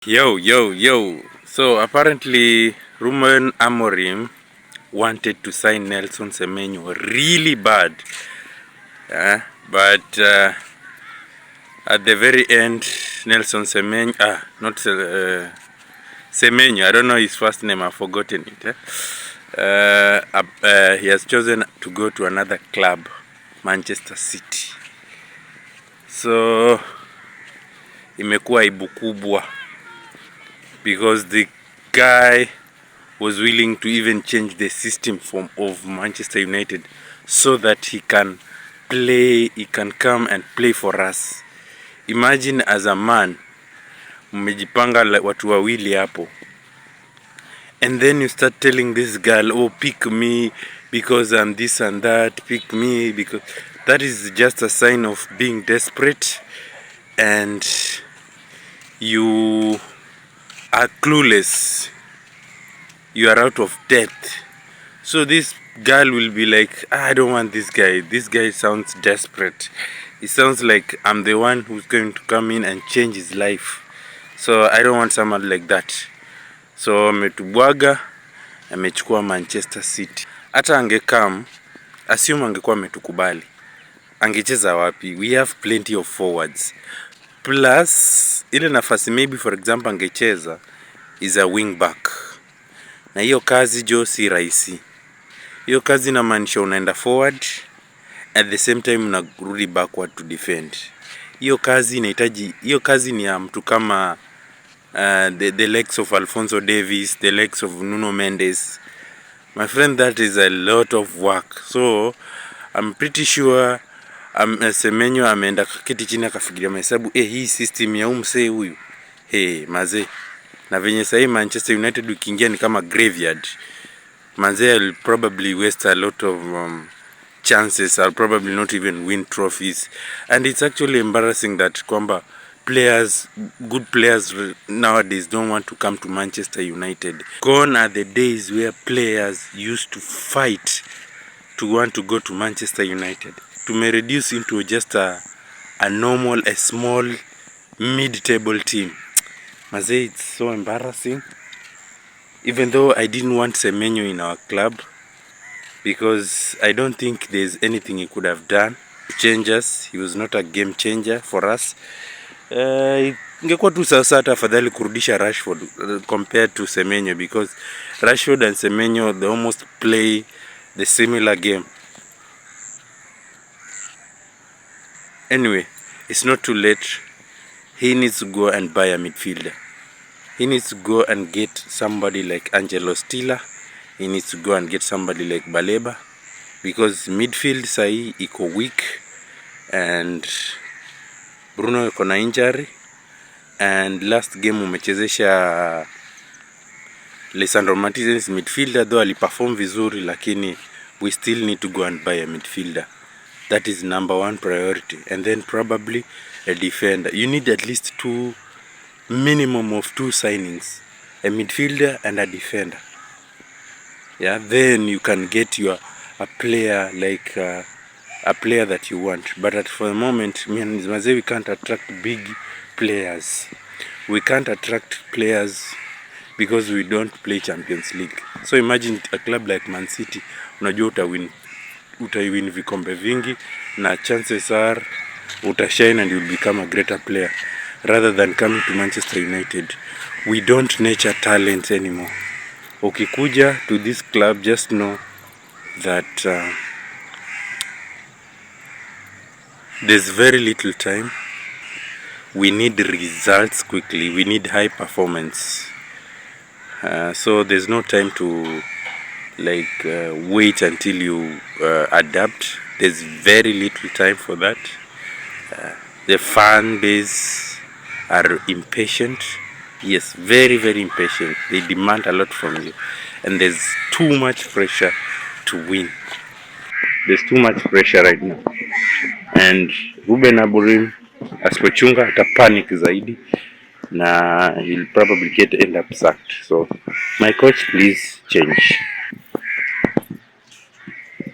Yo. So apparently Ruben Amorim wanted to sign Nelson Semenyo really bad. But at the very end, Nelson Semenyo, Semenyo, I don't know his first name, I've forgotten it. He has chosen to go to another club, Manchester City. So imekuwa aibu kubwa because the guy was willing to even change the system of Manchester United so that he can come and play for us. Imagine as a man, mmejipanga watu wawili hapo, and then you start telling this girl, oh, pick me because I'm this and that, pick me because that is just a sign of being desperate and you are clueless, you are out of depth. So this girl will be like, I don't want this guy sounds desperate, it sounds like I'm the one who's going to come in and change his life, so I don't want someone like that. So ametubwaga, amechukua Manchester City. Hata angekam, assume angekuwa ametukubali, angecheza wapi? We have plenty of forwards, plus ile nafasi maybe for example angecheza is a wing back, na hiyo kazi jo si rahisi. Hiyo kazi inamaanisha unaenda forward at the same time unarudi backward to defend. Hiyo kazi inahitaji, hiyo kazi ni ya mtu kama the likes of Alphonso Davies, the likes of Nuno Mendes. My friend, that is a lot of work. So I'm pretty sure Semenyo ameenda kiti chini akafikiria mahesabu, hii system ya msee huyu, mazee, na venye sahi Manchester United ukiingia ni kama graveyard. Manze, I'll probably waste a lot of chances. I'll probably not even win trophies. And it's actually embarrassing that kwamba good players nowadays don't want to come to Manchester United. Gone are the days where players used to fight to want to go to Manchester United. To may reduce into just a small mid-table team. Maze, it's so embarrassing. Even though I didn't want Semenyo in our club, because I don't think there's anything he could have done to change us. He was not a game changer for us. Ingekuwa tu sasa hata afadhali kurudisha Rashford compared to Semenyo, because Rashford and Semenyo, they almost play the similar game. Anyway, it's not too late. He needs to go and buy a midfielder. He needs to go and get somebody like Angelo Stiller. He needs to go and get somebody like Baleba, because midfield sahi iko weak and Bruno yuko na injury, and last game umechezesha Lisandro Martinez midfielder, though aliperform vizuri, lakini we still need to go and buy a midfielder. That is number one priority, and then probably a defender. You need at least minimum of two signings, a midfielder and a defender. Yeah, then you can get a player like a player that you want. But for the moment, we can't attract big players. We can't attract players because we don't play Champions League. So imagine a club like Man City, unajua utawin vikombe vingi, na chances are utashine and you'll become a greater player, rather than coming to Manchester United. We don't nurture talent anymore. Ukikuja to this club, just know that there's very little time. We need results quickly. We need high performance. So there's no time to wait until you adapt. There's very little time for that. The fan base are impatient. Yes, very, very impatient. They demand a lot from you, and there's too much pressure to win. There's too much pressure right now, and Ruben Amorim asipochunga ata panic zaidi, na he'll probably end up sacked. So my coach, please change.